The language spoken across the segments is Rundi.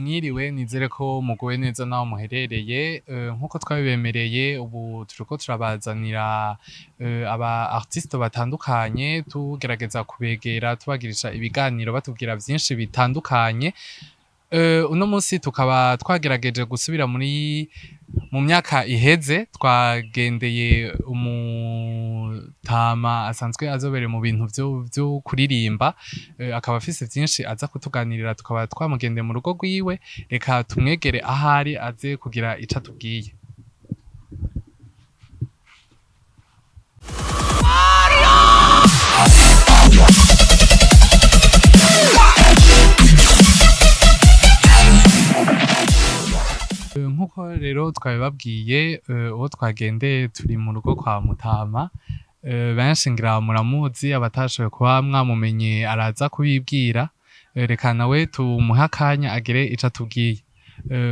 Mwiriwe, nizere ko muguwe neza naho muherereye. Nkuko twabibemereye, ubu turiko turabazanira aba artiste batandukanye, tugerageza kubegera, tubagirisha ibiganiro, batubwira vyinshi bitandukanye. Uno munsi tukaba twagerageje gusubira muri mu myaka iheze, twagendeye umutama asanzwe azobereye mu bintu vyo kuririmba, akaba afise vyinshi aza kutuganirira. Tukaba twamugendeye mu rugo rwiwe. Reka tumwegere ahari aze kugira ico atubwiye. Nkuko rero twabibabwiye, uwo twagendeye, turi mu rugo kwa Mutama. Benshi ngira muramuzi, abatashoboye kuba mwamumenye araza kubibwira. Reka nawe tumuhe akanya agire ico atubwiye.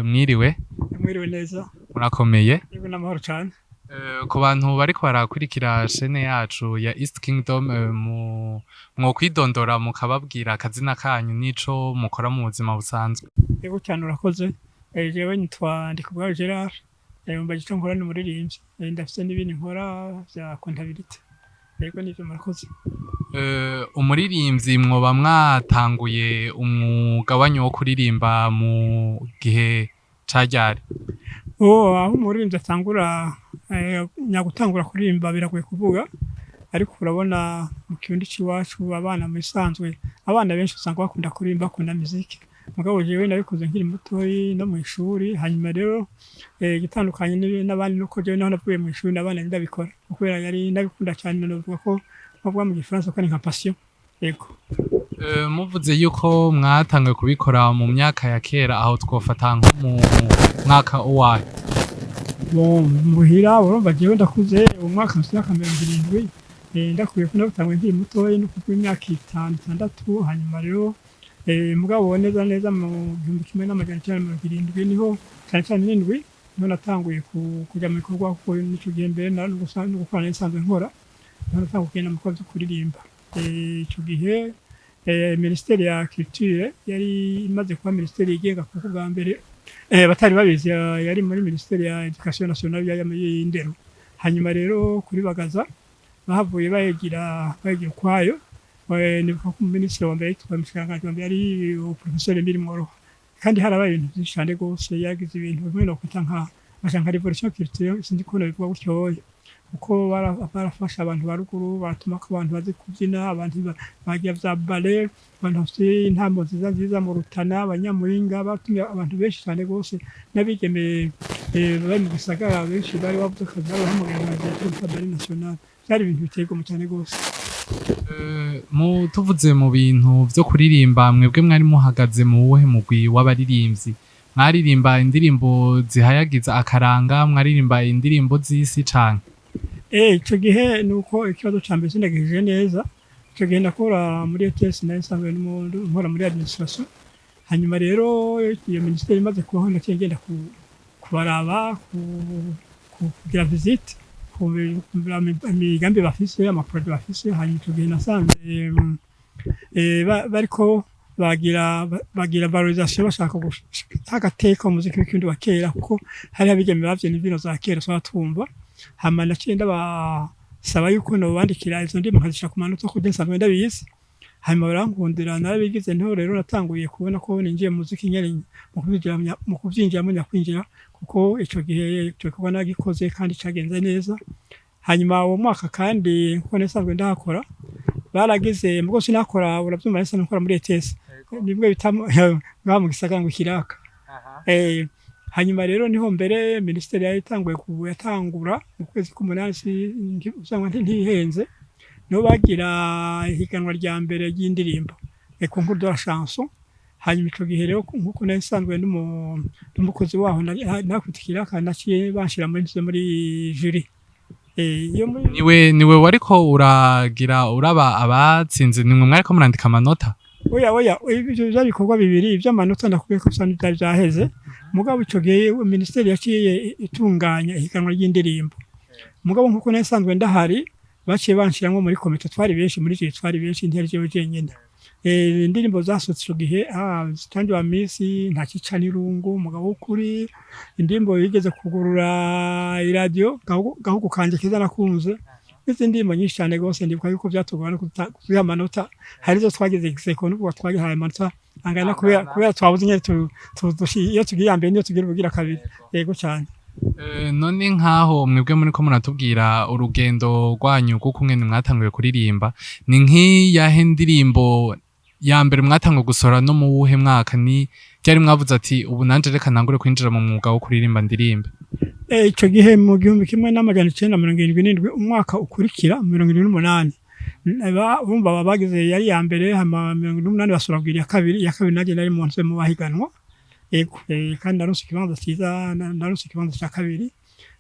Mwiriwe? Mwiriwe neza. Murakomeye? Yego, n'amahoro cane. Ku bantu bariko barakurikira chaîne yacu ya East Kingdom, mwokwidondora mukababwira akazina kanyu n'ico mukora mu buzima busanzwe? Yego cyane, urakoze. Jewe nitwa Ndikubwayo Gerard. Mba ico nkora ni umuririmbyi. Ndafise n'ibindi nkora vya comptabilité. Yego nivyo, murakoze. Umuririmbyi, mwoba mwatanguye umwuga wanyu wo kuririmba mu gihe ca ryari? Oh, aho umuririmbyi atangura, nyagutangura kuririmba biragoye kuvuga, ariko urabona mu kirundi c'iwacu abana mu bisanzwe, abana benshi usanga bakunda kuririmba, bakunda muziki. Mugabo jewe nabikoze nkiri mutoyi no mw'ishuri. Hanyuma rero igitandukanye n'abandi nuko jewe naho navuye mw'ishuri nabandanye ndabikora, kubera yari ndabikunda cyane. Novuga ko bavuga mu gifaransa ko ari nka passion. Yego. Muvuze yuko mwatanguye kubikora mu myaka ya kera, aho twofata nko mu mwaka uwahe? Bon, muhira urumva jewe ndakuze, umwaka mfite imyaka 70, ndakwiye ko nabitanguye nkiri mutoyi, no kuva imyaka 5, 6. Hanyuma rero mugabo neza neza mu 1970 niho, cyane cyane n'indwi, niho natanguye kuja mu bikorwa, kuko nico gihe mbere no gukora nari nsanzwe nkora, niho natanguye kugenda mu bikorwa vyo kuririmba. Ico gihe ministeri ya culture yari imaze kuba ministeri yigenga, kuko bwa mbere batari babizi yari muri ministeri ya éducation nationale, y'indero. Hanyuma rero kuri Bagaza bahavuye bayigira ukwayo. Nibuka ko minisitiri wa mbere yitwa, umushikiranganji wa mbere yari professeur Emile Mworoha, kandi harabaye ibintu vyinshi cane gose. Yagize ibintu bimwe nokwita nka basha nka révolution culturelle, sinzi ko nobivuga gutyo, kuko barafasha abantu ba ruguru, baratuma ko abantu bazi kubyina, abantu bagira vya ballet, abantu bafite intambo nziza nziza mu Rutana, abanyamuhinga, batumye abantu benshi cyane gose n'abigeme bari mu gisagara benshi bari bavuze akazi, barahamagaye bagiye kuri ballet national. Byari ibintu biteye igomwe cyane gose. Mu tuvuze mu bintu vyo kuririmba, mwebwe mwari muhagaze mu wuhe mugwi w'abaririmbyi? Mwaririmba indirimbo zihayagiza akaranga, mwaririmba indirimbo z'isi canke? Ico gihe nuko ikibazo ca mbere sindagihije neza. Ico gihe nakora muri ETS, nari nsanzwe nkora muri administration. Hanyuma rero iyo ministeri imaze kubaho, naciye ngenda kubaraba, kugira visite, kumvira imigambi bafise, ama projets bafise. Hanyuma ico gihe nasanze bariko bagira valorisation, bashaka guha agateka umuziki w'ikirundi wa kera, kuko hari abigeme bavyina imvyino za kera twaba twumva. Hama naciye ndabasaba yuko nobandikira izo ndimi nkazishira ku manota, kuko nsanzwe ndabizi. Hanyuma barankundira, narabigize. Niho rero natanguye kubona ko ninjiye mu muziki nyene, mu kuvyinjiramo nyakwinjira, kuko ico gihe ico gikorwa nagikoze kandi cagenze neza. Hanyuma uwo mwaka kandi, nkuko nasanzwe ndahakora, baragize, mugo sinakora, uravyumva, nahise nkora muri ETS, nibwo bita ngaha mu gisagara ngo ikiraka. Hanyuma rero niho mbere ministeri yari itanguye yatangura mu kwezi k'umunani, usanga ntihenze, niho bagira ihiganwa rya mbere ry'indirimbo, concours de la chanson. Hanyuma ico gihe rero, nkuko nari nsanzwe n'umukozi waho, nakubita ikiraka, naciye banshira muri jury. Iyo muri Niwe wariko uragira uraba abatsinze? Nimwe mwariko murandika amanota? Oya, oya, ivyo vyari ibikorwa bibiri. Ivy'amanota ndakubwiye ko bisa n'ivyari vyaheze. Mugabo ico gihe ministeri yaciye itunganya ihiganwa ry'indirimbo, mugabo nkuko nari nsanzwe ndahari, baciye banshiramwo muri komite. Twari benshi muri jury, twari benshi, ntiyari jewe jenyene. Indirimbo zasohotse ico gihe, Zitangiwe wa misi, Nta cica n'irungu, Umugabo w'ukuri, indirimbo yigeze kugurura iradiyo, Gahugu kanje keza nakunze, n'izindi ndirimbo nyinshi cyane rwose. Ndibuka yuko byatugora no kuziha amanota. Hari izo twagize ex aequo, n'ubwo twagihaye amanota angana kubera twabuze nyene iyo tugiye iya mbere niyo tugira ubugira kabiri. Yego cyane. None nkaho mwebwe muriko muratubwira urugendo rwanyu rw'ukungene mwatanguye kuririmba, ni nk'iyahe ndirimbo ya mbere mwatanguye gusohora, no mu wuhe mwaka ni ryari mwavuze ati ubu nanje reka ntangure kwinjira mu mwuga wo kuririmba ndirimbe? Ico gihe mu 1977, umwaka ukurikira 78, urumva baba bagize yari iya mbere, hama 78 basubira kugira iya kabiri. Iya kabiri nanjye nari mu mu bahiganwa. Yego, kandi naronse ikibanza ciza, naronse ikibanza ca kabiri.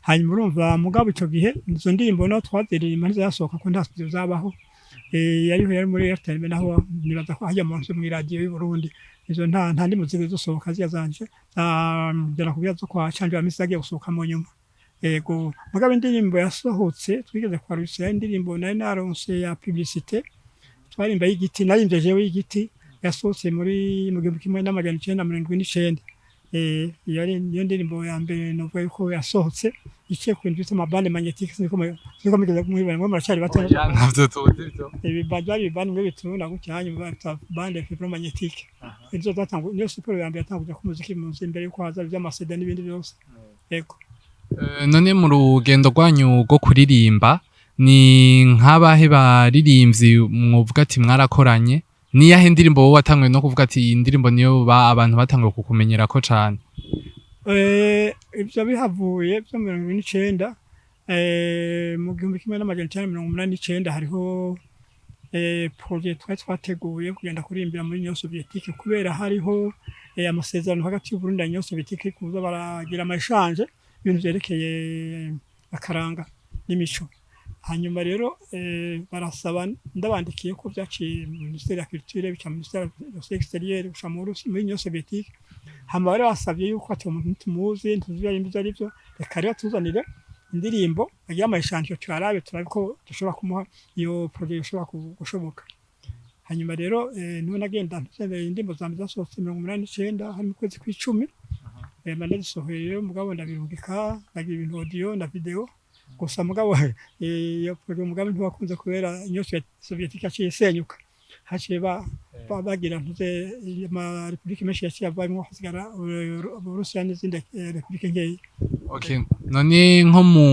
Hanyuma urumva, mugabo ico gihe izo ndirimbo naho twaziririmba ntizasohoka ko nta studio zabaho. Yariho, yari muri RTNB, naho nibaza ko hajya mu mw'iradiyo y'u Burundi. Izo nta ndimo zigeze zisohoka ziriya zanje za kubwira zo kwa Canje wa misi zagiye gusohoka mu nyuma. Yego, mugabo indirimbo yasohotse twigeze kwa Russia, indirimbo nari naronse ya publicité twarimba y'igiti, narimvye jewe y'igiti, yasohotse muri mu 1979. Iyo ari niyo ndirimbo ya mbere novuga yuko yasohotse iciye ku bintu bita ama bandes magnétiques. Siniko mugeze mwibona, mwe muracari bato. Ntavyo tuzi ivyo. Ibi byari ibibande mwe bitubona gutya, hanyuma bita bande vibro-magnétique. Izo zatangwa niyo siporo ya mbere yatanguje ku muziki mu nzu imbere yuko haza ivy'ama CD n'ibindi byose. Yego. None mu rugendo rwanyu rwo kuririmba, ni nk'abahe baririmbyi mwovuga ati mwarakoranye? Niyahe ndirimbo wowe watanguye no kuvuga ati iyi ndirimbo niyo ba abantu batanguye kukumenyerako cane? Ivyo bihavuye vyo 79, mu 1989 hariho projet twari twateguye kugenda kuririmbira muri Union Soviétique, kubera hariho amasezerano hagati y'Uburundi na Union Soviétique kuza baragira ama échanges ibintu vyerekeye akaranga n'imico. Hanyuma rero barasaba, ndabandikiye ko vyaciye mu ministère ya culture, bica mu ministère ya extérieur, bica muri Union Soviétique. Hama bari basavye yuko ati umuntu ntitumuzi, ntituzi ivyo arimba ivyo arivyo, reka rero tuzanire indirimbo agire ama échantillons tuyarabe, turabe ko dushobora kumuha iyo projet ishobora gushoboka. Hanyuma rero niho nagenda ntuzemeye indirimbo zanje zasohotse 89, hari mu kwezi kw'icumi. Mba ndazisohoye rero, mugabo ndabirungika, ndagira ibintu audio na video gusa. Mugabo iyo projet umugambi ntiwakunze kubera Union Soviétique yaciye isenyuka, haciye bagira ntuze ama républiques menshi yaciye avamwo, hasigara Uburusiya n'izindi républiques nkeya. Okay. None nko mu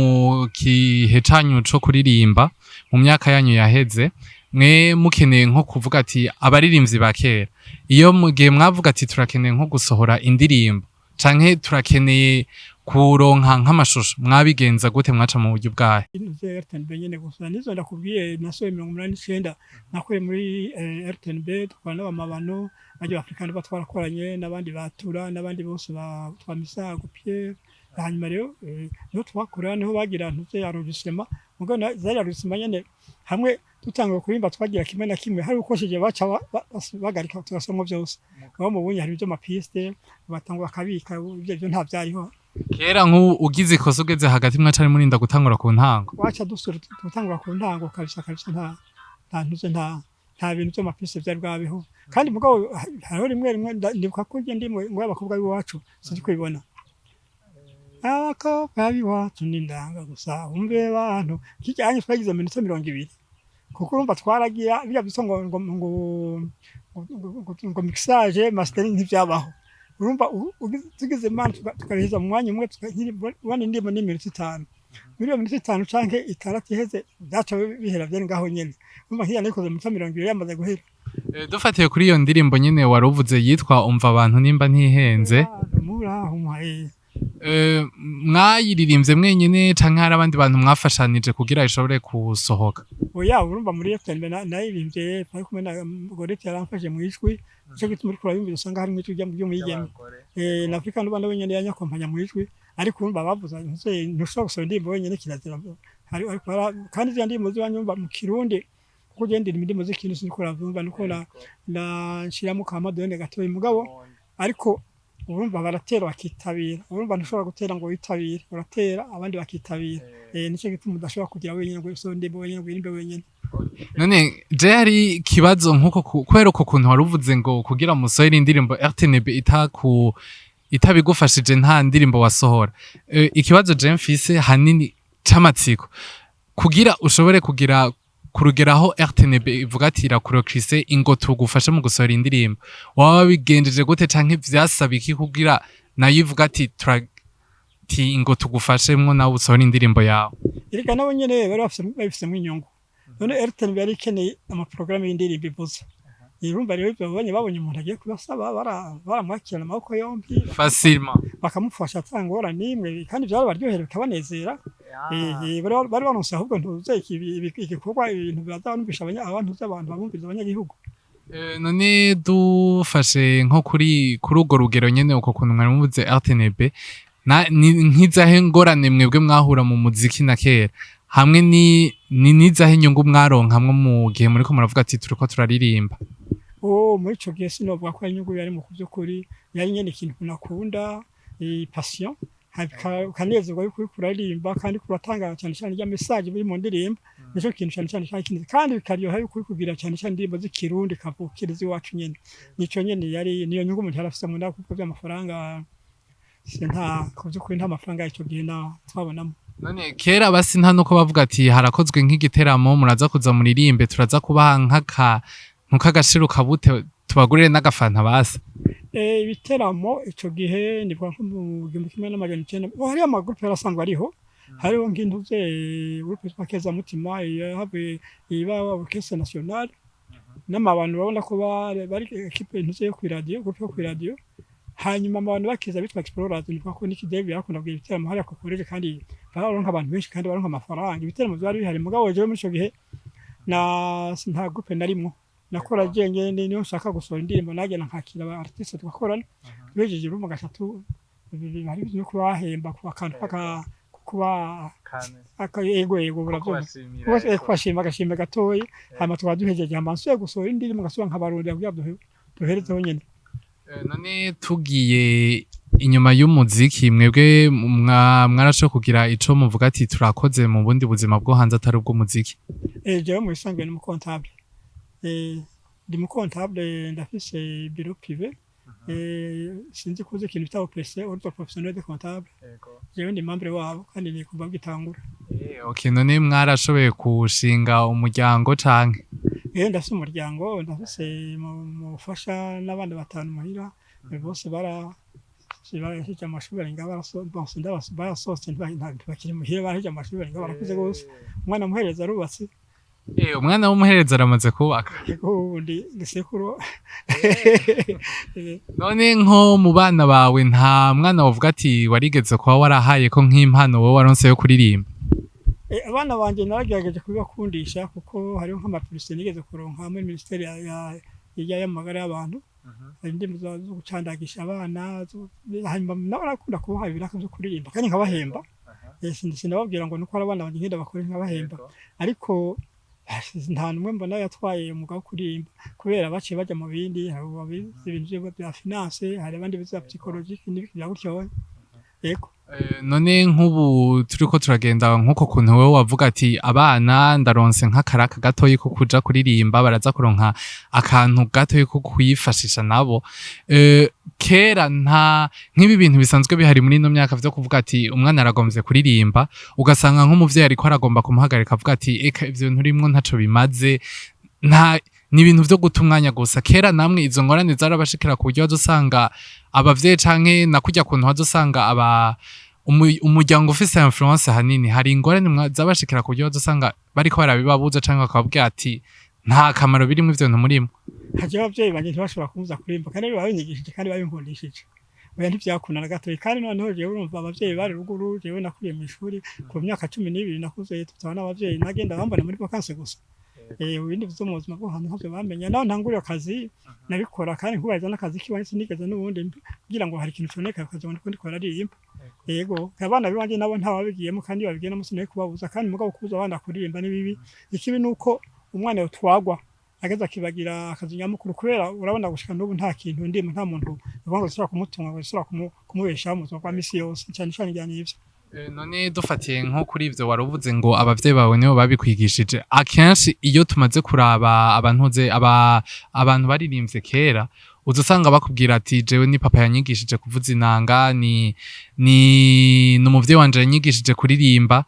gihe canyu co kuririmba mu myaka yanyu yaheze, mwe mukeneye nko kuvuga ati abaririmbyi ba kera, iyo mu gihe mwavuga ati turakeneye nko gusohora indirimbo canke turakeneye kuronka nk'amashusho, mwabigenza gute? Mwaca mu buryo bwahe? Ntuze RTNB nyene gusa, nizo ndakubwiye nasohoye 89, nakoreye muri RTNB, dukorana n'abamabano bajya Afrika batwarakoranye n'abandi batura n'abandi bose ba Twamisago Pierre. Hanyuma rero niho twakora, niho bagira ntuze ya enregistrement, mugabo zari enregistrement nyene hamwe dutangura kuririmba twagira kimwe na kimwe, hari ukosheje baca bagarika tugasomwa byose. Aho mu bunye hari ibyo ma pistes batangura bakabika, ibyo nta byariho. Kera nk'ubu ugize ikosa ugeze hagati, mwaca murinda gutangura ku ntango? Waca dusura tutangura ku ntango kabisa kabisa. Nta ntuze, nta bintu by'ama pistes byari bwabeho. Kandi mugabo hariho rimwe rimwe ndibuka ko njye ndimwe ngo abakobwa b'iwacu, sinzi kubibona, abakobwa b'iwacu ni ndanga gusa umve bantu kijyanye, twagize minota 20, kuko urumva twaragira bijya bisa ngo mixage, mastering ntibyabaho. Urumva tugize imana tukabiheza mu mwanya umwe, ubona indirimbo ni iminota 5, muri iyo minota 5 canke 6 iheze byaca bihera, byari ngaho nyene. Urumva nk'iya nayikoze mu minota 20 yamaze guhera. Dufatiye kuri iyo ndirimbo nyene wari uvuze yitwa Umva abantu, nimba ntihenze, Muraho muhaye. Mwayiririmbye mwenyene canke hari abandi bantu mwafashanije kugira ishobore gusohoka? Oya, urumva muri FNB nayirimbye twari kumwe na Gorete, yaramfashe mu ijwi, nico gituma uriko urayumvira usanga harimwo ijwi ry'umwigeme. Na Afrika nuba nawe nyene yanyakompanya mu ijwi, ariko urumva bavuze ntushobora gusohora indirimbo wenyene, kirazira. Hari ariko kandi ziriya ndirimbo zibanyumva mu Kirundi, kuko je ndirimba indirimbo z'ikirundi, siniko uravyumva nuko na nshiramo ka madone gatoyi, mugabo ariko urumva baratera bakitabira. Urumva ntushobora gutera ngo witabire, uratera abandi bakitabira. Nico gituma udashobora kugira wenyene ngo usohore indirimbo wenyene, ngo uririmbe wenyene. None je hari ikibazo nkuko kubera uko kuntu wari uvuze ngo kugira musohore indirimbo RTNB itabigufashije nta ndirimbo wasohora. Ikibazo je mfise hanini c'amatsiko, kugira ushobore kugira kurugeraho RTNB ivuga ati irakurokrise ingo tugufashe mu gusohora indirimbo, waba wabigenjeje gute canke vyasaba iki kugira nayo ivuga ati ti ingo tugufashemwo nawe usohora indirimbo yawe? Erega nabo nyene bari babifisemo inyungu. None RTNB yari ikeneye amaporogaramu y'indirimbo ivuze. Urumva rero ibyo babonye umuntu agiye kubasaba, baramwakirana amaboko yombi, facilement, bakamufasha ata ngorane n'imwe, kandi byarabaryohera bikabanezera. Bari baronse ahubwo ntuze igikorwa, ibintu bazanumvisha abantu z'abantu babumviriza abanyagihugu. None dufashe nko kuri urwo rugero nyene, uko kuntu mwari muvuze RTNB, nk'izahe ngorane mwebwe mwahura mu muziki na kera, hamwe ni nizahe inyungu mwaronka hamwe mu gihe muriko muravuga ati turiko turaririmba? Oh, muri ico gihe sinovuga ko ari inyungu yari mu kuvyukuri, yari nyene ikintu nakunda, passion, ukanezerwa yuko uriko uraririmba kandi kuratanga cyane cyane rya message biri mu ndirimbo. Nico kintu cyane cyane cyane kintu, kandi bikaryoha yuko uri kugira cyane cyane indirimbo z'ikirundi kavukire z'iwacu nyene. Nico nyene yari niyo nyungu umuntu yari afise mu nda, kuko by'amafaranga nta kuvyukuri nta mafaranga ico gihe na twabonamo. None kera basi nta nuko bavuga ati harakozwe nk'igiteramo, muraza kuza muririmbe, turaza kubaha nk'aka nk'agashiro kabute, tubagurire n'agafanta basi? Ibiteramo ico gihe nivuga nko mu 1990, oh, hariho amagroupe yari asanzwe ariho. Hariho nk'intuze groupe yitwa Keza Mutima yahavuye iba Orchestre National, n'amabantu babona ko bari équipe intuze yo kw'iradiyo, groupe yo kw'iradiyo. Hanyuma abantu bakiza bitwa Explorers, nivuga ko Nick Dave yarakunda kugira ibiteramo hariya ku college, kandi bararonka abantu benshi kandi baronka amafaranga. Ibiteramo vyari bihari, mugabo jewe muri ico gihe na nta groupe narimwo, nakora jenyene. Niyo nshaka gusohora indirimbo nagenda nkakira aba artiste tugakorana, tubejeje urumva gatatu hari no kubahemba ku akantu kaka kuba aka, yego yego, buravyumva, kubashima agashimwe gatoyi. Hanyuma tukaba duhejeje, hama nsubiye gusohora indirimbo ngasubira nkabarondera kugira duherezeho nyene. None tugiye inyuma y'umuziki, mwebwe mwarashoboye kugira ico muvuga ati turakoze mu bundi buzima bwo hanze atari ubw'umuziki? Jewe mu bisanzwe ni umucomptable. Ndi mucomptable, ndafise bureau privé. Sinzi kuzi ikintu bita OPC, Ordre Professionnel de Comptable. Jewe ndi membre wabo kandi ni kuva gitangura. Okay, none mwarashoboye kushinga umuryango canke? Ndafise umuryango, ndafise mufasha n'abana batanu muhira. Bose barahejeje amashuri, barenga barasohotse, ntibakiri muhira, barahejeje amashuri, barenga barakuze gose. Umwana muhereza arubatse. Umwana w'umuhereza aramaze kubaka? Yego, ubu ndi sekuru. None nko mu bana bawe nta mwana wavuga ati warigeze kuba warahaye ko nk'impano wowe waronse yo kuririmba? Abana banje naragerageje kubibakundisha, kuko hariho nk'amapublicité nigeze kuronka muri ministeri y'amagara y'abantu, hari indirimbo zo gucandagisha abana, hanyuma nabo narakunda kubaha ibiraka vyo kuririmba kandi nkabahemba. Sinababwira ngo nuko ari abana banje ngenda bakore, nkabahemba, ariko nta numwe mbona yatwaye umwuga wo kuririmba, kubera baciye baja mu bindi. Hari abize ibintu vya finance, hari abandi bize vya psychologique n'ibindi vya gutyo, yego. None nk'ubu turiko turagenda nk'uko kuntu wewe wavuga ati abana ndaronse nk'akaraka gatoyi ko kuja kuririmba, baraza kuronka akantu gatoyi ko kwifashisha nabo. Kera nta nk'ibi bintu bisanzwe bihari muri ino myaka vyo kuvuga ati umwana aragomvye kuririmba, ugasanga nk'umuvyeyi ariko aragomba kumuhagarika avuga ati eka ivyo bintu urimwo ntaco bimaze, nta ni ibintu vyo guta umwanya gusa. Kera namwe izo ngorane zarabashikira ku buryo wazosanga abavyeyi canke na kurya kuntu wazosanga aba umuryango ufise influence hanini, hari ingorane zabashikira ku buryo wazosanga bariko barabibabuza canke bakababwira ati nta kamaro birimwo ivyo bintu murimwo? Haje abavyeyi banje ntibashobora kumbuza kuririmba, kandi aribo babinyigishije kandi babinkundishije. Oya, ntivyakunda na gatoyi. Kandi noneho jewe urumva abavyeyi bari ruguru, jewe nakuriye mw'ishuri ku myaka 12, nakuze tutaba n'abavyeyi, nagenda bambona muri vacances gusa. Ibindi vyo mu buzima bwo hanze ntavyo bamenya. Naho ntanguriye akazi nabikora kandi nkubahiriza n'akazi kiwanje, sinigeze n'ubundi kugira ngo hari ikintu coneka bakazobona ko ndiko bararirimba. Yego, abana biwanje nabo ntawabigiyemo, kandi iyo babigiyemo sinari kubabuza. Kandi mugabo kubuza abana kuririmba ni bibi. Ikibi nuko umwana yotwagwa ageze akibagira akazi nyamukuru, kubera urabona gushika n'ubu nta kintu ndimo, nta muntu uvuga ngo zishobora kumutunga, ngo zishobora kumubeshaho mu buzima bwa misi yose, cane cane ijyanye n'ivyo. None dufatiye nko kuri ivyo wari uvuze ngo abavyeyi bawe nibo babikwigishije, akenshi iyo tumaze kuraba abantuze abantu baririmbye kera, uza usanga bakubwira ati: "Jewe ni papa yanyigishije kuvuza inanga, ni umuvyeyi wanje yanyigishije kuririmba."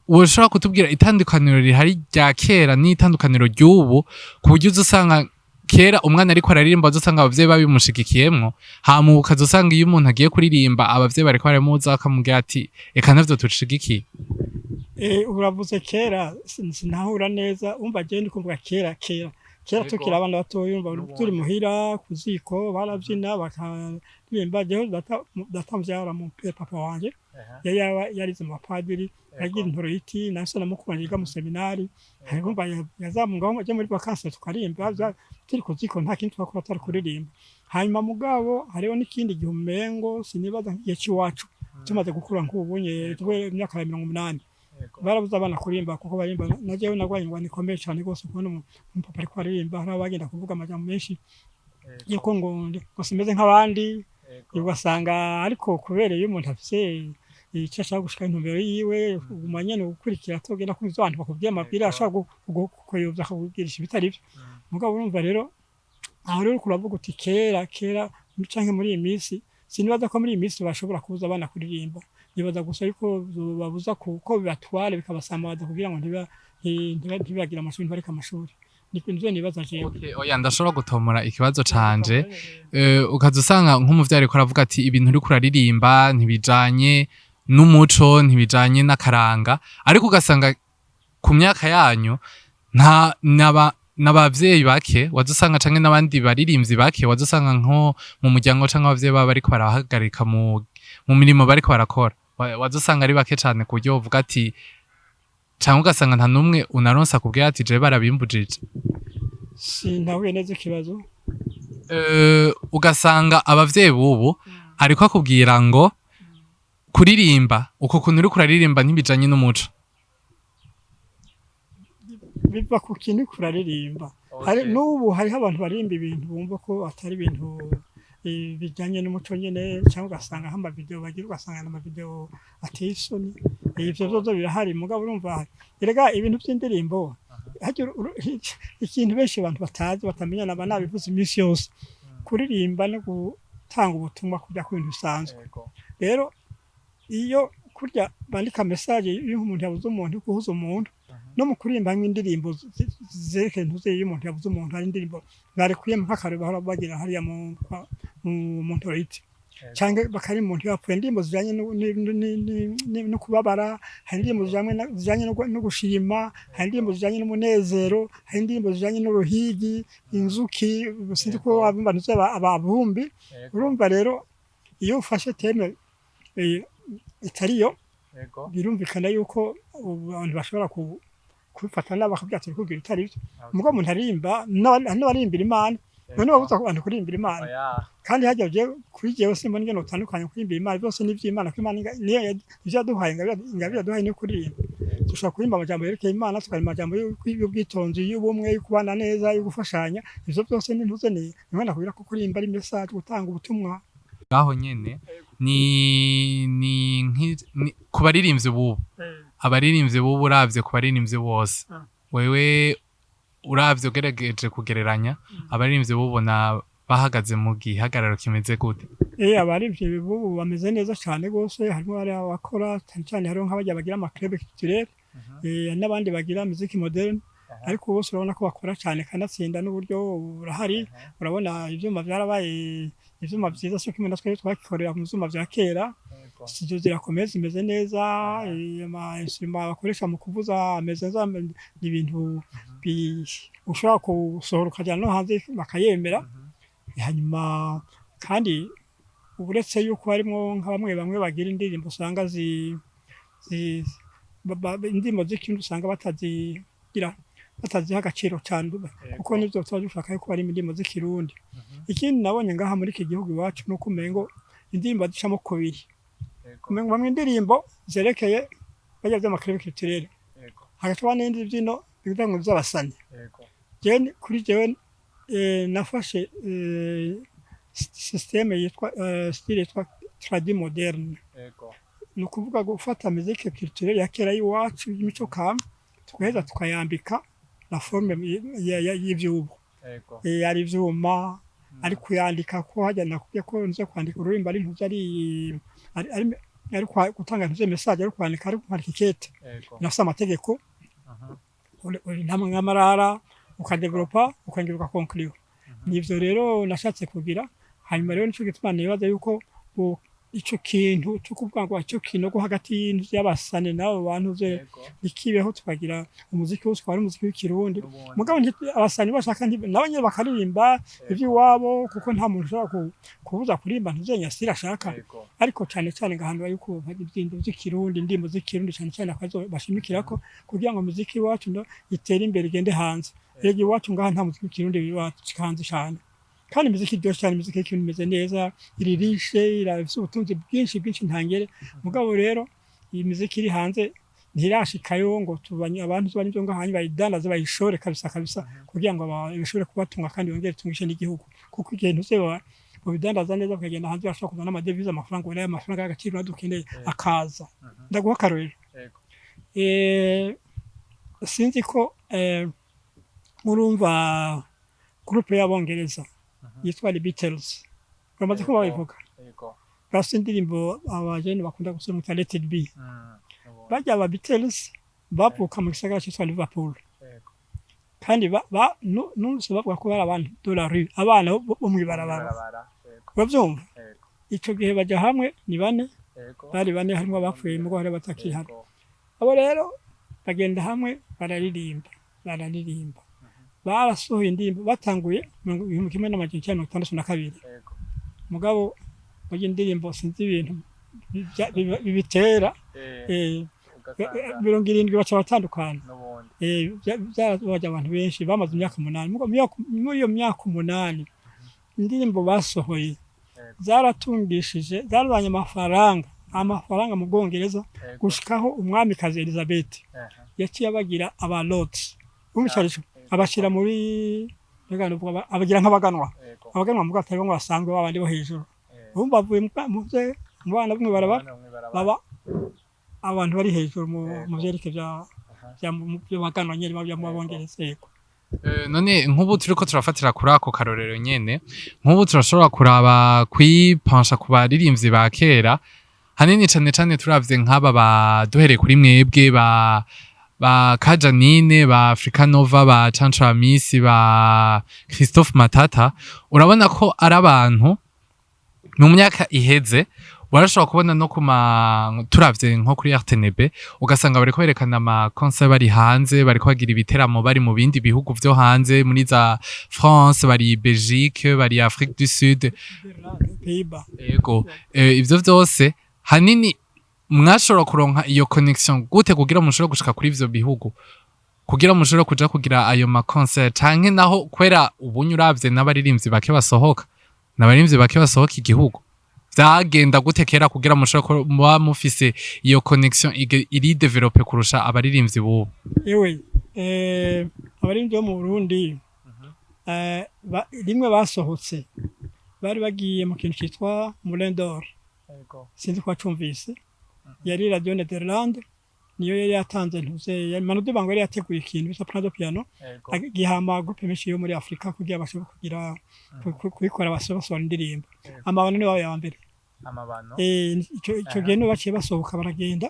Woshobora kutubwira itandukaniro rihari rya kera n'itandukaniro ry'ubu, ku buryo uza usanga kera umwana ariko araririmba uza usanga abavyeyi babimushigikiyemwo, hama ubu ukaza usanga iyo umuntu agiye kuririmba abavyeyi bariko baramuza bakamubwira ati: "Eka, ntavyo dushigikiye"? Uravuze kera, sinahura neza. Umva, jewe ndi kuvuga kera kera kera, tukiri abana batoya, umva, N'ubundi. turi muhira ku ziko barabyina, bakaririmba. Jewe data mvyara mu papa wanje yari yarize mu bapadiri, yagira intoro y'iti na se na mukuru wanje yiga mu seminari. Urumva, yazamungaho aje muri vacances tukarimba, turi ku ziko, nta kindi twakora atari kuririmba. Hanyuma mugabo hariho n'ikindi gihe umengo sinibaza nk'igihe c'iwacu tumaze gukura nk'ubunye twe imyaka ya 80, barabuze abana kuririmba kuko barimba. Na jewe narwaye ingwano ikomeye cane rwose kubona umupapa ariko aririmba, hari abagenda kuvuga amajambo menshi yuko ngo simeze nk'abandi. Ugasanga ariko kubera iyo umuntu afise icyo ashaka gushika, intumbero yiwe, uguma nyene gukurikira, atogenda kumva ivyo abantu bakubwiye, amabwire ashaka kuyobya, akakubwirisha ibitari vyo. Mugabo urumva rero, aho rero uravuga uti kera kera canke muri iyi minsi, sinibaza ko muri iyi minsi bashobora kubuza abana kuririmba. Nibaza gusa yuko babuza kuko bibatware bikabasamaza kugira ngo ntibagire amashuri, ntibareke amashuri. Niko nivyo nibaza jewe. Okay, oya, ndashobora gutomora ikibazo canje. Ukaza usanga nk'umuvyeyi ariko aravuga ati: "Ibintu uriko uraririmba ntibijanye n'umuco, ntibijanye n'akaranga", ariko ugasanga ku myaka yanyu nta naba n'abavyeyi bake waza usanga canke n'abandi baririmvyi bake waza usanga nko mu muryango canke abavyeyi babo bariko barahagarika mu mirimo bariko barakora. Waza usanga ari bake cane ku buryo wovuga ati, canke ugasanga nta n'umwe unaronsa akubwira ati: "Jewe barabimbujije". Sintahuye neza ikibazo. Ugasanga abavyeyi bubu ariko akubwira ngo kuririmba uko kuntu uriko uraririmba ntibijanye n'umuco. Biva ku kintu uriko uraririmba. Hari n'ubu hariho abantu baririmba ibintu bumva ko atari ibintu bijanye n'umuco nyene, cyangwa ugasanga nk'amavideo bagira, ugasanga n'amavideo ateye isoni. Ivyo vyozo birahari. Mugabo urumva, erega ibintu vy'indirimbo harya ikintu benshi abantu batazi, batamenya, naba nabivuze iminsi yose, kuririmba no gutanga ubutumwa kujya ku bintu bisanzwe. Rero iyo kurya bandika message iyo umuntu yabuze umuntu, guhuza umuntu, no mu kuririmba nk'indirimbo zerekeye ntuze, iyo umuntu yabuze umuntu, hari indirimbo barekuye nk'akarero bahora bagira hariya mu ntoriti, cyangwa bakari umuntu yapfuye, indirimbo zijanye no kubabara, hari indirimbo zijanye no gushima, hari indirimbo zijanye n'umunezero, hari indirimbo zijanye n'uruhigi, inzuki, sinzi ko wabumva ntuze ababumbi. Urumva rero, iyo ufashe thème itariyo, birumvikana yuko abantu bashobora kubifata nabi, bakabwira ati kubwira itari byo. Mugabo umuntu aririmba n'abaririmbira Imana, none babuza abantu kuririmbira Imana? Kandi hajya ugiye kuri jewe, simbona ingene utandukanye kurimbira Imana, byose ni ivy'Imana, ko Imana niyo ivyo yaduhaye, ingabire yaduhaye niyo kuririmba. Dushobora kuririmba amajambo yerekeye Imana, tukaririmba amajambo y'ubwitonzi, y'ubumwe, yo kubana neza, yo gufashanya. Ivyo byose ni ntuze, ni Imana kubwira ko kuririmba ari message, gutanga ubutumwa. Ngaho nyene ni ku baririmbyi bubu, abaririmbyi bubu, uravye ku baririmbyi bose, wewe uravye ugerageje kugereranya abaririmbyi bubu, bahagaze mu gihagararo kimeze gute? Abaririmbyi bubu bameze neza cyane rwose. Harimo bari abakora cyane cyane, hariho nk'abajya bagira ama club culturel, n'abandi bagira musique moderne, ariko bose urabona ko bakora cyane, kanatsinda n'uburyo burahari. Urabona ivyuma byarabaye ivyuma vyiza, sio kimwe na twebwe twakikorera mu vyuma vya kera. Studio zirakomeye, zimeze neza, ama instrument bakoresha mu kuvuza ameze neza, ni ibintu ushobora gusohora ukajyana no hanze bakayemera. Hanyuma kandi uretse yuko harimo nka bamwe bamwe bagira indirimbo usanga zi indirimbo z'ikirundi usanga batazigira, bataziha agaciro cyane, kuko nivyo tuba dushaka yuko ari indirimbo z'ikirundi. Ikindi nabonye ngaha muri iki gihugu iwacu nuko umengo indirimbo zicamo kubiri, umengo bamwe indirimbo zerekeye bajya vy'ama club culturel, hagacaba n'indi byino bivuga ngo vy'abasani. Jewe kuri jewe nafashe système yitwa style yitwa tradi moderne. Ni ukuvuga gufata musique culturelle ya kera y'iwacu, y'imico kama, tugaheza tukayambika la forme y'ivyubu. Ari ivyuma, ari kuyandika, ko hajya nakubwiye ko nze kwandika ururimbo ari ntuzi ari gutanga ntuze message, ari kwandika ikete, nafise amategeko, uri ntamwe nk'amarara, ukadevelopa, ukongera ugakonkuriwa. Nivyo rero nashatse kugira. Hanyuma rero nico gituma nibaza yuko ico kintu cyo kuvuga ngo ico kinogo hagati y'inzu y'abasane n'abo bantu ze ntikibeho, tukagira umuziki wose ukaba ari umuziki w'Ikirundi. Mugabo abasani bashaka nabo nyene bakaririmba ivy'iwabo, kuko nta muntu ushobora kubuza kuririmba ntuzenya sira ashaka. Ariko cane cane ngahantu yuko ivyindu vy'Ikirundi, indirimbo z'Ikirundi cane cane akazo bashimikirako, kugira ngo umuziki wacu ndo itere imbere, igende hanze. Rero iwacu ngaha nta muziki w'Ikirundi wacu hanze cane, kandi imiziki iryoshe cyane, imiziki y'Ikirundi imeze neza, iririshe, irafise ubutunzi bwinshi bwinshi ntangere. Mugabo rero iyi miziki iri hanze ntirashikayo ngo tubanye abantu bari byo ngaha bayidandaze, bayishore kabisa kabisa, kugira ngo bishobore kubatunga kandi bongere tungishe n'igihugu, kuko igihe ntuzeba mubidandaza neza bakagenda hanze, bashobora kuzana amadevize, amafaranga ubona, amafaranga y'agaciro dukeneye akaza. Ndaguha akarorero. Sinzi ko murumva groupe y'Abongereza yitwa The Beatles, bamaze kuba babivuga, bafite indirimbo abajene bakunda gusoma yitwa Let It Be. Bajya aba Beatles bavuka mu gisagara cyitwa Liverpool, kandi numvise bavuga ko bari abantu de la rue, abana bo mw'ibarabara, uravyumva? Ico gihe baja hamwe ni bane, bari bane, harimwo abapfuye mugo hari batakihari. Abo rero bagenda hamwe, bararirimba, bararirimba, barasohoye indirimbo batanguye mu 1962. Mugabo muri indirimbo sinzi ibintu bibitera, 70 baca batandukana. Byarabaje abantu benshi. Bamaze imyaka 8. Muri iyo myaka 8 indirimbo basohoye zaratungishije, zarazanye amafaranga mu Bwongereza, gushikaho umwamikazi Elizabeth yaciye abagira aba lords. Umwicarisho abashira muri, mbega nuvuga abagira nk'abaganwa, abaganwa mugabo atari bamwe basanzwe, babandi bo hejuru. Urumva bavuye mu bana bamwe baraba baba abantu bari hejuru mu vyerekeye vya by'abaganwa nyene bya mu Bongereza, yego. None nk'ubu turiko turafatira kuri ako karorero nyene, nk'ubu turashobora kuraba kwipansha ku baririmbyi ba kera hanini cane cane, turavye nk'aba ba duhereye kuri mwebwe, ba Kajanine, ba Africa Nova, ba Canco Amisi, ba Christophe Matata, urabona ko ari abantu mu myaka iheze warashobora kubona no kuma turavye nko kuri RTNB, ugasanga bariko berekana ama concert bari hanze, bariko bagira ibiteramo bari mu bindi bihugu vyo hanze, muri za France, bari Belgique, bari Afrique du Sud. Pays-Bas. Ego, ivyo vyose hanini mwashobora kuronka iyo connection gute kugira mushobore gushika kuri ivyo bihugu, kugira mushobore kuja kugira ayo ma concert? Canke naho kwera ubunye uravye n'abaririmbyi bake basohoka, n'abaririmbyi bake basohoka igihugu, vyagenda gute kera kugira mushobore kuba mufise iyo connection iri développée kurusha abaririmbyi bubu? Ewe, abaririmbyi bo mu Burundi, rimwe basohotse bari bagiye mu kintu cyitwa Moulin d'Or, sinzi ko wacumvise. Yari Radio Nederland niyo yari yatanze ntuze, yari Manu Dibango yari yateguye ikintu bita Plan de Piano, gihama groupe menshi yo muri Afrika kugira bashobore kugira kubikora, basohora indirimbo. Amabano niwe ya mbere. Amabano. Ico gihe nibo baciye basohoka baragenda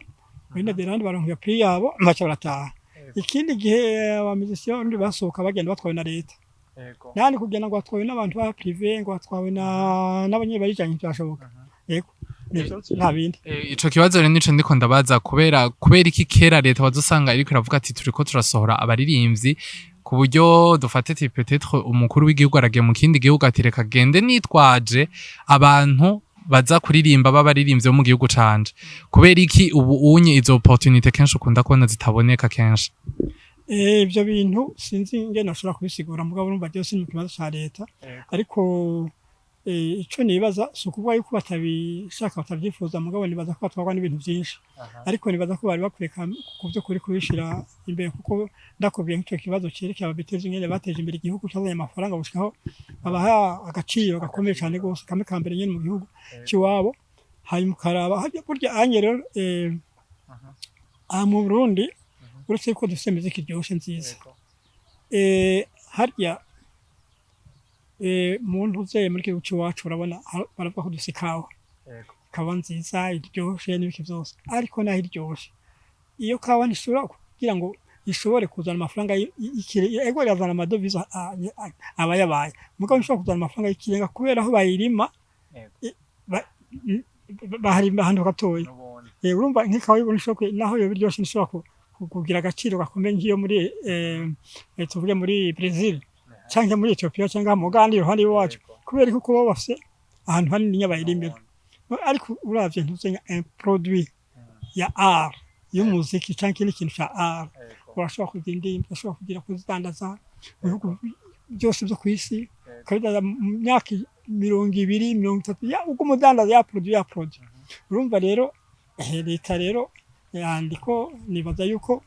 muri Nederland, baronka iyo prix yabo, baca barataha. Ikindi gihe aba musiciens b'Abarundi basohoka bagenda batwawe na leta. Nani kugenda ngo batwawe n'abantu ba privé, ngo batwawe na n'abanyebarijanye, ntibyashoboka. Yego, nivyo, nta bindi. Ico kibazo rero nico ndiko ndabaza, kubera iki kera leta wazosanga iriko iravuga ati turiko turasohora abaririmbyi, ku buryo dufate ati peut-être umukuru w'igihugu aragiye mu kindi gihugu, ati reka gende nitwaje abantu baza kuririmba b'abaririmbyi bo mu gihugu canje? Kubera iki ubu unye izo opportunité kenshi ukunda kubona zitaboneka kenshi? Ivyo bintu sinzi ingene nashobora kubisigura, mugabo urumva byose ni mu kibazo ca leta. Ariko ico nibaza si ukuvuga yuko batabishaka, batavyifuza, mugabo nibaza ko batwarwa n'ibintu vyinshi. Ariko nibaza ko bari bakwiye ku vy'ukuri kubishira imbere, kuko ndakubwiye nk'ico kibazo cerekeye ababitezi ingene bateje imbere igihugu, cazanye amafaranga gushikaho babaha agaciro gakomeye cane gose, kamwe ka mbere nyene mu gihugu c'iwabo. Hanyuma ukaraba harya burya anye rero, aha mu Burundi, uretse ko dufite muziki iryoshe nziza, harya mu ntuze muri gihugu c'iwacu, urabona baravuga ko dufise ikawa, ikawa nziza iryoshe n'ibiki vyose, ariko naho iryoshe, iyo kawa ntishobora kugira ngo ishobore kuzana amafaranga y'ikirenga. Ego, irazana amadovize aba yabaye, mugabo ntishobora kuzana amafaranga y'ikirenga kubera aho bayirima baharima ahantu gatoya. Urumva nk'ikawa y'Uburundi ishobora naho yoba iryoshe, ntishobora kugira agaciro gakomeye nk'iyo muri tuvuge muri Brazil canke muri Ethiopia canke mu Uganda iruhande y'iwacu, kubera ko bo bafise ahantu hanini bayirimira. Ariko uravye ntuzenya un produit ya art y'umuziki canke ikindi kintu ca art, urashobora kugira indirimbo, urashobora kugira kuzidandaza mu bihugu byose byo kw'isi, ukabidandaza mu myaka 20, 30, ubwo umudandaza ya produit ya produit. Urumva rero, leta rero yandiko, nibaza yuko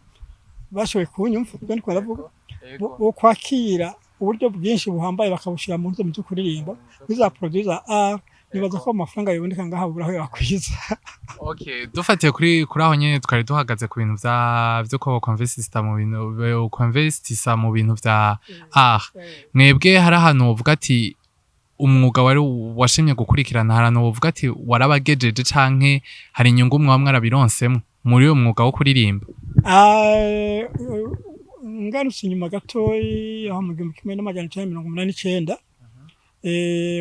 bashoboye kunyumva ubwo ndiko ndavuga, bo kwakira uburyo bwinshi buhambaye bakabushira mu nzu byo kuririmba biza produit za art. Nibaza ko amafaranga yoboneka ngaha bura aho yakwiza. Okay, dufatiye kuri aho nyene twari duhagaze ku bintu vya vyo ko bokonvestisa mu bintu, bokonvestisa mu bintu vya art, mwebwe hari ahantu wovuga ati umwuga wari washimye gukurikirana, hari ahantu wovuga ati warabagejeje, canke hari inyungu mwaba mwarabironsemwo muri uyo mwuga wo kuririmba? Ah, ngarutse inyuma gatoyi, aho mu 1989,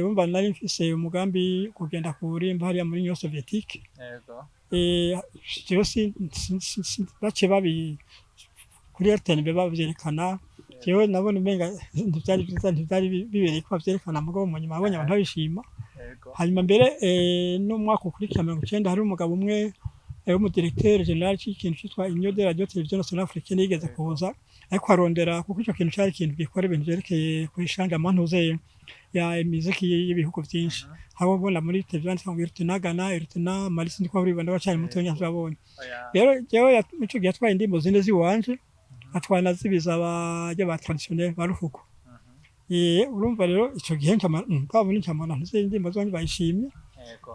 wumva nari mfise umugambi kugenda kurimba hariya muri Union Soviétique. Jewe baciye babi kuri RTNB bavyerekana, jewe nabona umenga ntivyari vyiza, ntivyari bibereye ko bavyerekana, mugabo mu nyuma nabonye abantu babishima. Hanyuma mbere n'umwaka ukurikira, 90, hari umugabo umwe w'umudirecteur général c'ikintu citwa Union de Radio Télévision Nationale Africaine yigeze kuza ariko arondera, kuko ico kintu cari ikintu gikora ibintu vyerekeye kwishanja amantuze ya imiziki y'ibihugu vyinshi. Habo ubona muri televiziyo handitse ngo RTNA Ghana, RTNA Mali, sindi ko bari bacari mutonya ntibabonye. Rero jewe ico gihe yatwaye indirimbo zine ziwanje, atwara na zibiza abarya ba traditionnel ba Rufuku. Urumva rero ico gihe twabona ncamana ntuze indirimbo zanje bayishimye.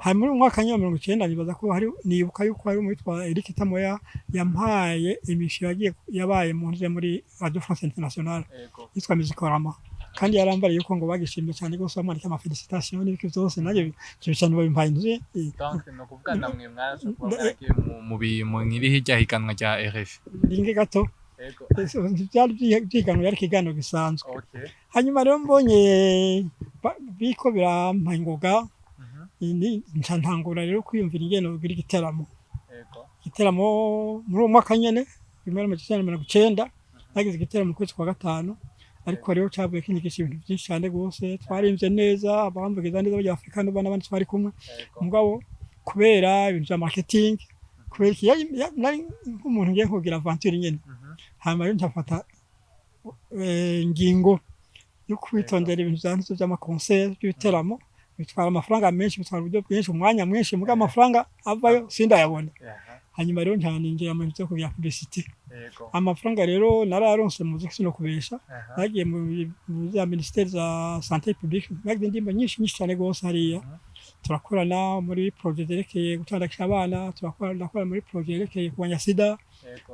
Hari muri mwaka nyine 90, nibaza ko hari, nibuka yuko hari umwitwa Eric Tamoya yampaye émission yagiye yabaye mu ntuze muri Radio France Internationale yitwa Musicorama, kandi yarambariye yuko ngo bagishimye cyane rwose, bamwandika ama félicitations n'ibiki byose. Nanjye ivyo cyane babimpaye ntuze Donc no kuvuga namwe mwarashobora kuba mwaragiye mu mwiri hirya higanwa rya RFI? Ringe gato, byari byiganwa, yari ikiganiro gisanzwe. Hanyuma rero mbonye biko birampa ingoga, nca ntangura rero kwiyumvira ingene nogira igiteramo. Igiteramo muri uwo mwaka nyene, 1990, nagize igiteramo mu kwezi kwa gatanu, ariko rero cavuye kinyigisha ibintu byinshi cyane rwose. Twarimvye neza, abamvugiza neza b'Afrika n'abandi twari kumwe, mugabo kubera ibintu vya marketing, kubera iki, nari nk'umuntu ngiye kugira aventure nyene. Hanyuma rero ncafata ingingo yo kwitondera ibintu vyanditse vy'ama concert, by'ibiteramo bitwara amafaranga menshi, bitwara uburyo bwinshi, umwanya mwinshi, mugabo amafaranga avayo sindayabona. Hanyuma rero nca ninjira mu bintu vyo kugira publicité. Amafaranga rero narayaronse mu muziki, sino kubesha. Nagiye mu za ministère za santé publique, nagize indirimbo nyinshi nyinshi cyane rwose hariya. Turakorana muri projet zerekeye gutandakisha abana, turakora, ndakora muri projet yerekeye kurwanya sida,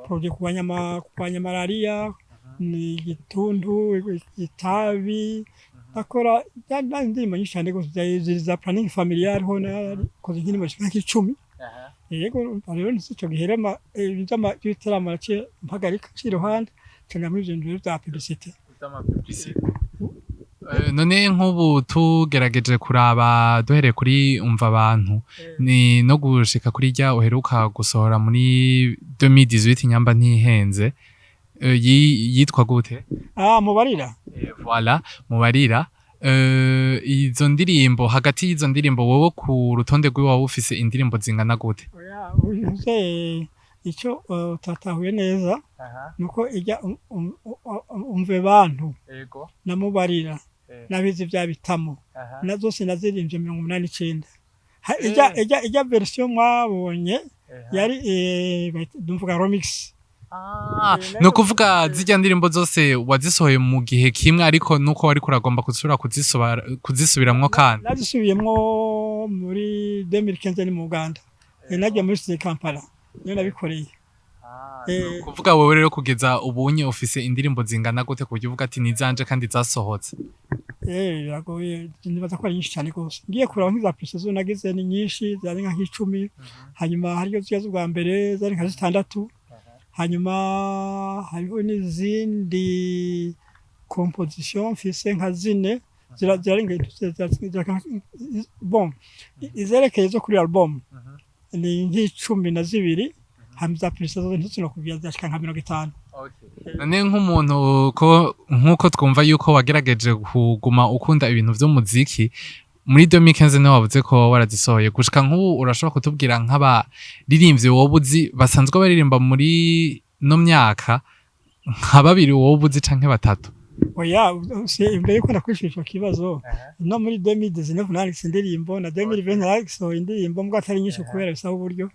projet kurwanya malaria, ni igituntu, itabi. Ndakora indirimbo nyinshi cyane rwose za planning familial, ho nakoze nk'indirimbo zishika nk'10. Yego, rero ico gihe rero ibintu vy'ibiteramo naciye mpagarika, nciye iruhande, nca muri ivyo bintu vya publicité. None nk'ubu tugerageje kuraba duhereye kuri Umva Abantu ni no gushika kuri rya uheruka gusohora muri 2018, nyamba ntihenze, yitwa gute? Ah, Mubarira. Voilà, Mubarira. Izo ndirimbo, hagati y'izo ndirimbo, wowe ku rutonde rw'iwawe ufise indirimbo zingana gute? Oya, uze ico utatahuye neza nuko ijya Umve Bantu na Mubarira nabizi vya bitamo na zose nazirimbye 89. Ijya version mwabonye yari ndumvuga remix. Ah, ni ukuvuga zirya ndirimbo zose wazisohoye mu gihe kimwe, ariko nuko wariko uragomba kuzisubiramwo kandi? Nazisubiyemwo. Muri 2015 ni mu Uganda. Nagiye muri studio Kampala, niyo nabikoreye. Kuvuga wowe rero, kugeza ubunye ufise indirimbo zingana gute ku buryo uvuga ati nizanje kandi zasohotse? Biragoye, nibaza ko ari nyinshi cyane rwose. Ngiye kuraba nk'iza precision nagize ni nyinshi, zari nka 10. Hanyuma hariyo ziriya z'ubwa mbere zari nka zitandatu. Hanyuma hariho n'izindi composition mfise nka zine, zirarenga bon, izerekeye zo kuri album ni nka 12. Hanyuma iza precision ntizino zashika nka 50. None nk'umuntu ko nk'uko twumva yuko wagerageje kuguma ukunda ibintu vy'umuziki, muri 2015 niho wavuze ko warazisohoye, gushika nk'ubu urashobora kutubwira nk'abaririmbyi wowe uzi basanzwe baririmba muri no myaka, nka babiri wowe uzi canke batatu? Oya, imbere yuko ndakwishura ico kibazo, no muri 2019 nanditse indirimbo, na 2020 narasohoye indirimbo, mbwa atari nyinshi kubera bisaba uburyo.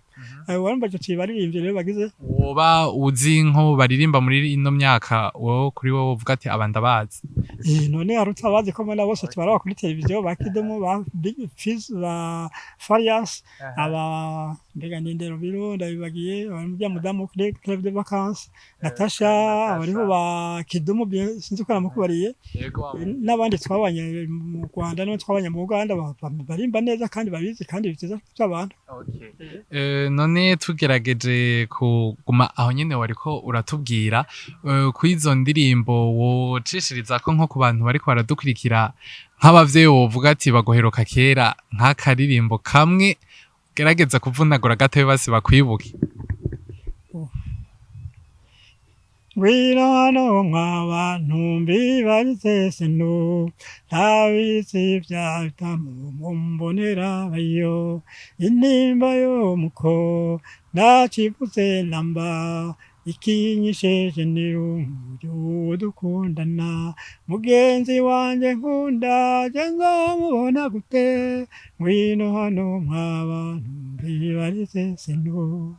Warumva uti baririmbye rero bagize Woba uzi nko baririmba muri ino myaka, wowe kuri wowe uvuga ati aba ndabazi? None hari utabazi ko mbona bose tubaraba kuri televiziyo? Ba Kidumu, ba Big Fizz, ba Farias, aba mbega ninde Rubiro ndabibagiye, bya mudamu kuri Club de Vacances, Natasha, abariho ba Kidumu bien, sinzi ko namukubariye, n'abandi twabanye mu Rwanda n'abandi twabanye mu Uganda barimba neza kandi babizi kandi biteza by'abantu. None tugerageje kuguma aho nyene wariko uratubwira, kuri izo ndirimbo wocishiriza ko nko ku bantu bariko baradukurikira, nk'abavyeyi wovuga ati baguheruka kera, nk'akaririmbo kamwe gerageza kuvunagura gatoya basi bakwibuke. Ngwino hano mwa bantu mbibarize, sino ntabizi bya bitamu mumbonera bayo intimba yo muko ndacivuze namba ikinyisheje nirungu dukundana mugenzi wanje nkunda je nzomubona gute? Ngwino hano mwa bantu mbibarize sino.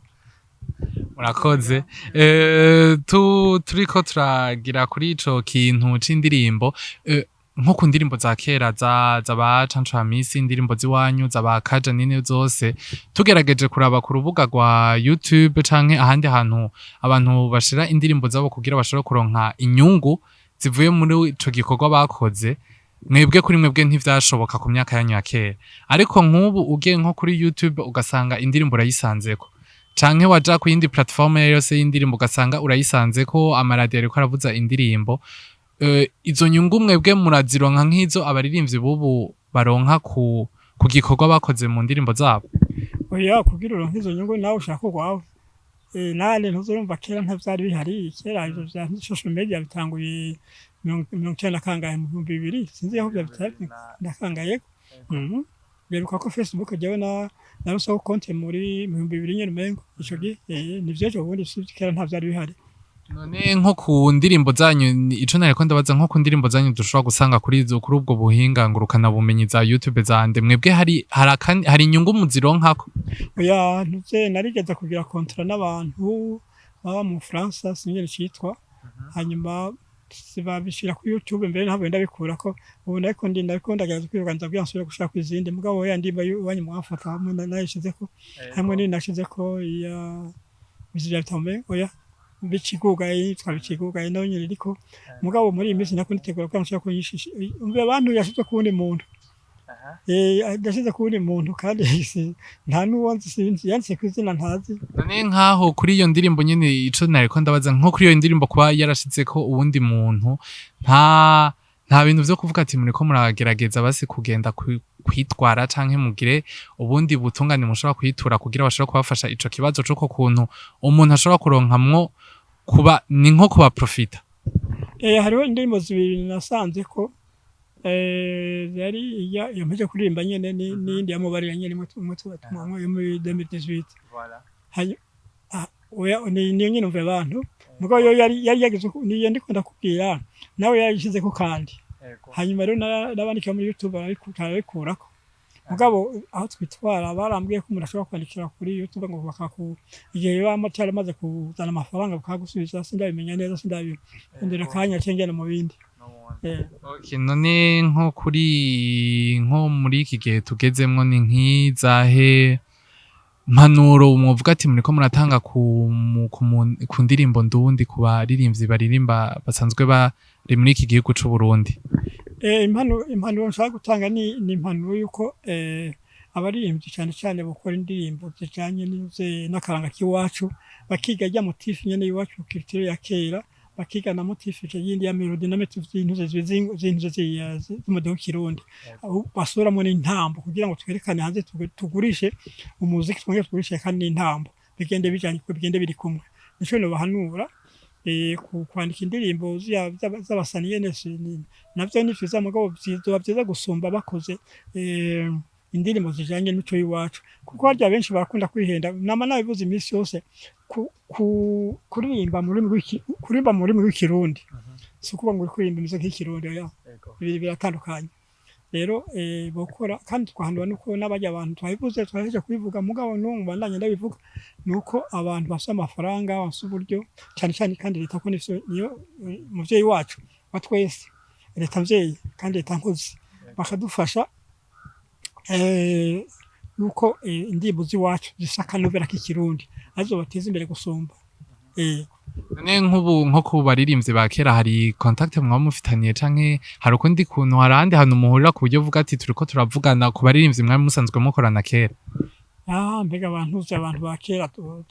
Murakoze. Turiko turagira kuri ico kintu c'indirimbo, nko ku ndirimbo za kera za ba Canco Hamisi, indirimbo z'iwanyu za ba Kaja nini zose, tugerageje kuraba ku rubuga rwa YouTube canke ahandi hantu abantu bashira indirimbo zabo kugira bashobore kuronka inyungu zivuye muri ico gikorwa bakoze, mwebwe kuri mwebwe ntivyashoboka ku myaka yanyu ya kera, ariko nk'ubu ugiye nko kuri YouTube ugasanga indirimbo urayisanzeko, canke waja ku yindi platform yose y'indirimbo ugasanga urayisanzeko, amaradiyo ariko aravuza indirimbo, izo nyungu mwebwe murazironka nk'izo abaririmbyi b'ubu baronka ku gikorwa bakoze mu ndirimbo zabo? Oya, kugira uronke izo nyungu nawe ushaka urwawe. Nane ntuzurumva kera ntavyari bihari. Kera ivyo vya social media bitanguye 90 na kangahe, mu 2000, sinzi aho bitari na kangahe. Beruka ko Facebook jewe na narusaho konte muri 2000 nyene umengo ico gihe, ni vyejo bundi, si kera ntavyari bihari. None nko ku ndirimbo zanyu, ico nariko ndabaza, nko ku ndirimbo zanyu dushobora gusanga kuri izo, kuri ubwo buhinga ngurukana bumenyi za YouTube zande, mwebwe hari inyungu muzironkako? Oya, ntuze narigeze kugira contrat n'abantu baba mu Faransa, sinigeze citwa, hanyuma babishira kuri YouTube, mbere ntabwo ndabikurako ubu. Nariko ndi nariko ndagerageza kwirukanza kugira nsubire gushaka izindi, mugabo ya ndimba iwanyu mwamfata hamwe nayishizeko hamwe n'indi nashizeko ya bizira bitame, oya, bicigugaye, yitwa bicigugaye, nayo nyene iriko. Mugabo muri iyi minsi nako nditegura kugira nshobore kunyishisha umve abantu yashize ku wundi muntu, yashize ku wundi muntu kandi nta n'uwo nzi, sinzi yanditse ku izina ntazi. None nkaho kuri iyo ndirimbo nyene, ico nariko ndabaza, nko kuri iyo ndirimbo kuba yarashizeko uwundi muntu, nta bintu vyo kuvuga ati muriko muragerageza basi kugenda kwitwara canke mugire ubundi butungane mushobora kwitura kugira bashobore kubafasha ico kibazo c'uko kuntu umuntu ashobora kuronkamwo kuba ni nko kubaprofita? Hariho indirimbo zibiri nasanze ko yari iya iyo mpeje kuririmba nyene n'iyindi yamubarira nyene imwe tuba tumwe yo muri 2018. Ah, oya, ni niyo nyene umva abantu, mugabo yo yari yagize niyo ndiko ndakubwira nawe yarayishizeko kandi hanyuma rero n'abandika muri YouTube barabikurako. Mugabo aho twitwara barambwiye ko umuntu ashobora kwandikira kuri YouTube ngo bakaku igihe baba cyaramaze kuzana amafaranga bakagusubiza. Sindabimenya neza, sindabindira akanya cengena mu bindi. Okay, none nko kuri nko muri iki gihe tugezemwo, ni nk'izahe mpanuro mwovuga ati muriko muratanga ku ndirimbo ndundi, ku baririmbyi baririmba basanzwe bari muri iki gihugu c'u Burundi? Impanuro nshaka gutanga ni impanuro yuko abaririmbyi cyane cyane bakora indirimbo zijanye n'akaranga k'iwacu, bakiga rya motif nyene y'iwacu, culture ya kera, bakiga na motif yindi ya mélodie na motif z'intuze z'intuze z'umudiho w'ikirundi. Aho basuramo n'intambo kugira ngo twerekane hanze, tugurishe umuziki, twongere tugurishe kandi n'intambo, bigende bijanye, bigende biri kumwe. Nico nobahanura. Kwandika indirimbo z'abasani nyene navyo ni vyiza, mugabo vyoba vyiza gusumba bakoze indirimbo zijanye n'imico y'iwacu, kuko harya benshi barakunda kwihenda. Nama nabivuze iminsi yose, kuririmba mu rurimi rw'ikirundi si ukuvuga ngo uri kuririmba imiziki y'ikirundi, oya, bibiri biratandukanye. Rero bokora kandi twahanura nuko n'abarya abantu twabivuze, twahejeje kubivuga, mugabo n'ubu mbandanye ndabivuga, nuko abantu bafise amafaranga, bafise uburyo cyane cyane, kandi leta ko nivyo niyo muvyeyi wacu wa twese, leta mvyeyi kandi leta nkozi, bakadufasha yuko indirimbo z'iwacu zifise akanovera k'ikirundi arizo bateza imbere gusumba. None nk'ubu nko ku baririmbyi ba kera, hari contact mwaba mufitaniye, canke hari ukundi kuntu, hari ahandi hantu muhurira ku buryo uvuga ati turiko turavugana, ku baririmbyi mwari musanzwe mukorana kera? Ah, mbega abantu uzi, abantu ba kera tuba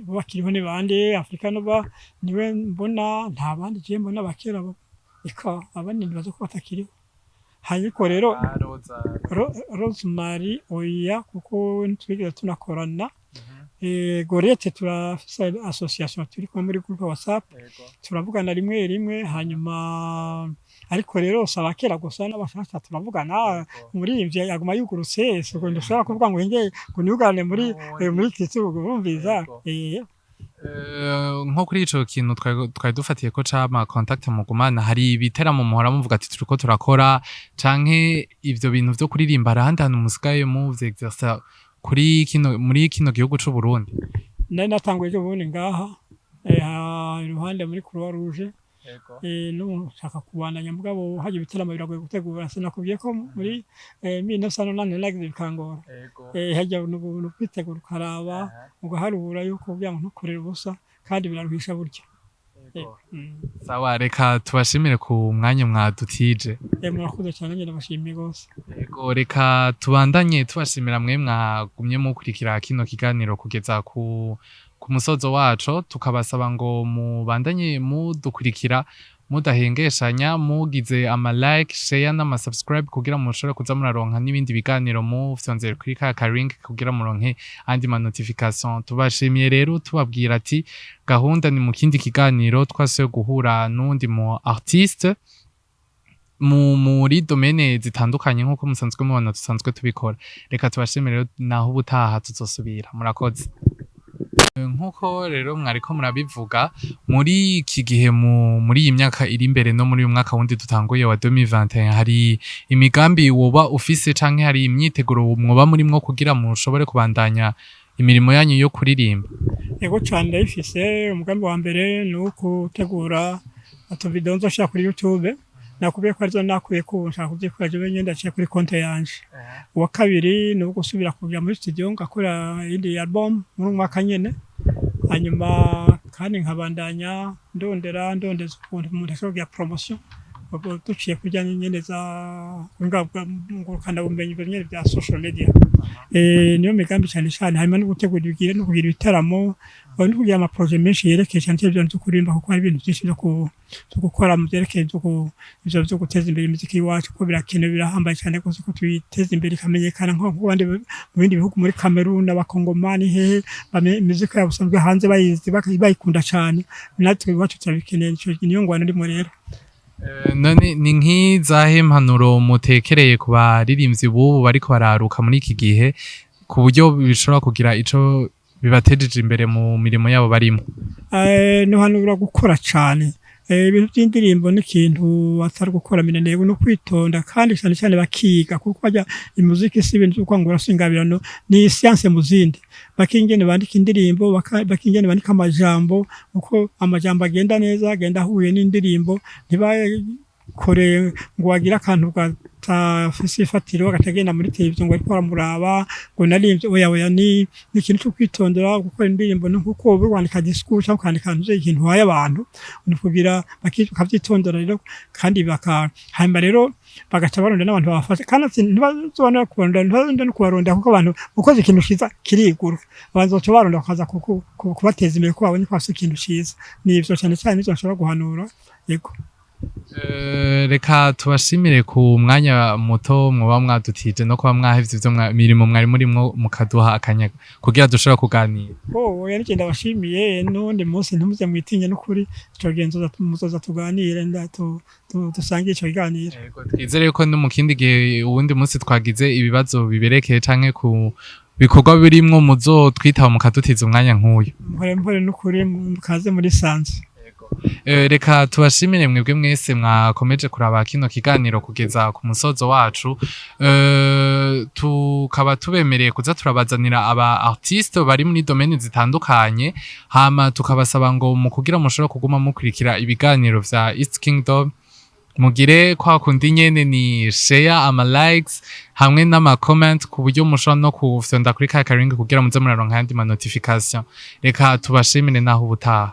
bakiriho ni bande? Afrika Nova niwe mbona, nta bandi je mbona ba kera eka abandi nibaza ko batakiriho. Ariko rero Rosemary oya, kuko ntitwigeze tunakorana. Gorete turafise association, turi kumwe muri groupe WhatsApp, turavugana rimwe rimwe. Hanyuma ariko rero si abakera gusa, n'abashasha turavugana. Umuririmbyi aguma yugurutse, si ubwo ndushobora kuvuga ngo nge ngo niyugarane muri Kristo urumviza. Nko kuri ico kintu twari dufatiye ko c'ama contact mugumana, hari ibiteramo muhora muvuga ati turiko turakora, canke ivyo bintu vyo kuririmba, hari ahandi hantu musigaye muvy-exercer kuri kino muri kino gihugu c'u Burundi? Nari natanguye ejo bundi ngaha iruhande muri Croix Rouge, n'ubu nshaka kubandanya, mugabo hajya ibiteramo biragoye gutegura. Sinakubwiye ko muri 1998 nagize bikangora. Hajya ni ukwitegura, ukaraba, ugaharura yuko kugira ngo ntukorere ubusa, kandi biraruhisha burya. Sawa, reka tubashimire ku mwanya mwadutije. Murakoze cyane, njye ndabashimiye rwose. Yego, reka tubandanye tubashimira mwe mwagumye mukurikira kino kiganiro kugeza ku musozo waco, tukabasaba ngo mubandanye mudukurikira mudahengeshanya, mugize ama like, share n'ama subscribe, kugira mushobore kuza muraronka n'ibindi biganiro, mufyonzere kuri ka ka link kugira muronke andi ma notification. Tubashimiye rero, tubabwira ati gahunda ni mu kindi kiganiro twasuye guhura n'undi mu artiste muri domaine zitandukanye, nk'uko musanzwe mubona dusanzwe tubikora. Reka tubashimire rero, naho ubutaha tuzosubira. Murakoze. Nk'uko rero mwariko murabivuga, muri iki gihe, muri iyi myaka iri imbere no muri uyu mwaka wundi dutanguye wa 2021, hari imigambi woba ufise, canke hari imyiteguro mwoba murimwo kugira mushobore kubandanya imirimo yanyu yo kuririmba? Ego cyane, ndayifise. Umugambi wa mbere ni uwo gutegura utuvideo nzoshira kuri YouTube. Nakubwiye ko arizo nakuye ko ubu nshaka kuvyikora jewe nyene, ndaciye kuri konte yanje. Uwa kabiri ni uwo gusubira kuja muri studio ngakora iyindi album muri uyu mwaka nyene. Hanyuma kandi nkabandanya ndondera, ndondeza ukuntu umuntu ashobora kugira promotion, ubwo duciye kurya nyene za ngurukana bumenyi nyene bya social media. Niyo migambi cyane cyane, hanyuma no gutegura ibigire no kugira ibitaramo no kugira ama projets menshi yerekeye cyane cyane ibyo byo kuririmba, kuko hari ibintu byinshi byo gukora mu byerekeye ivyo byo guteza imbere imiziki y'iwacu, kuko birakenewe, birahambaye cyane rwose ko tuyiteza imbere ikamenyekana nko bandi mu bindi bihugu, muri Cameroon, abakongomani, hehe, imiziki yabo usanzwe hanze bayizi, bayikunda cyane. Natwe iwacu turabikeneye. Ico niyo ngwano ndimo rero. None ni nk'izahe mpanuro mutekereye ku baririmbyi b'ubu bariko bararuka muri iki gihe, ku buryo bishobora kugira ico bibatejeje imbere mu mirimo yabo barimo? Nohanura gukora cane. Ibintu by'indirimbo ni ikintu atari gukora minenego, no kwitonda, kandi cyane cyane bakiga, kuko bajya imuziki si ibintu byo kwangura singabirano, ni science mu zindi. Bakingene bandika indirimbo, bakingene bandika amajambo, uko amajambo agenda neza, agenda ahuye n'indirimbo, ntiba Ntabikore ngo agire akantu gatafise ifatiro, agatagenda muri televiziyo ngo ariko aramuraba ngo narimvye. Oya, oya, ni ikintu cyo kwitondera. Gukora indirimbo ni nkuko woba wandika discours cyangwa ukandika ikintu uhaye abantu, ni kugira bakavyitondera rero. Kandi hanyuma rero bagaca barondera n'abantu babafasha. Kandi ntibazobona kubarondera, ntibazonda no kubarondera, kuko abantu ukoze ikintu ciza kirigura, abantu bazoca barondera bakaza kubateza imbere, ko babonye ko bafise ikintu ciza. Nivyo cane cane nivyo nshobora guhanura, yego. Reka tubashimire ku mwanya muto mwoba mwadutije no kuba mwahevye ivyo mirimo mwari murimwo, mukaduha akanya kugira dushobora kuganira. Oh, oya, nije ndabashimiye. N'uwundi munsi ntimuze mwitinye, n'ukuri ico gihe muzoza tuganire, dusangiye ico kiganiro. Yego, twizere yuko no mu kindi gihe, uwundi munsi twagize ibibazo biberekeye canke ku bikorwa birimwo, muzotwitaba mukadutiza umwanya nk'uyu. Mpore mpore, n'ukuri mukaze muri sanze. Reka tubashimire mwebwe mwese mwakomeje kuraba kino kiganiro kugeza ku musozo wacu. Tukaba tubemereye kuza turabazanira aba artiste bari muri domaine zitandukanye. Hama tukabasaba ngo mu kugira mushobora kuguma mukurikira ibiganiro vya East Kingdom, mugire kwa kundi nyene, ni share, ama likes hamwe n'ama comment, ku buryo mushobora no kufyonda kuri ka karingi kugira muze muraronka ayandi ma notification. Reka tubashimire, naho ubutaha.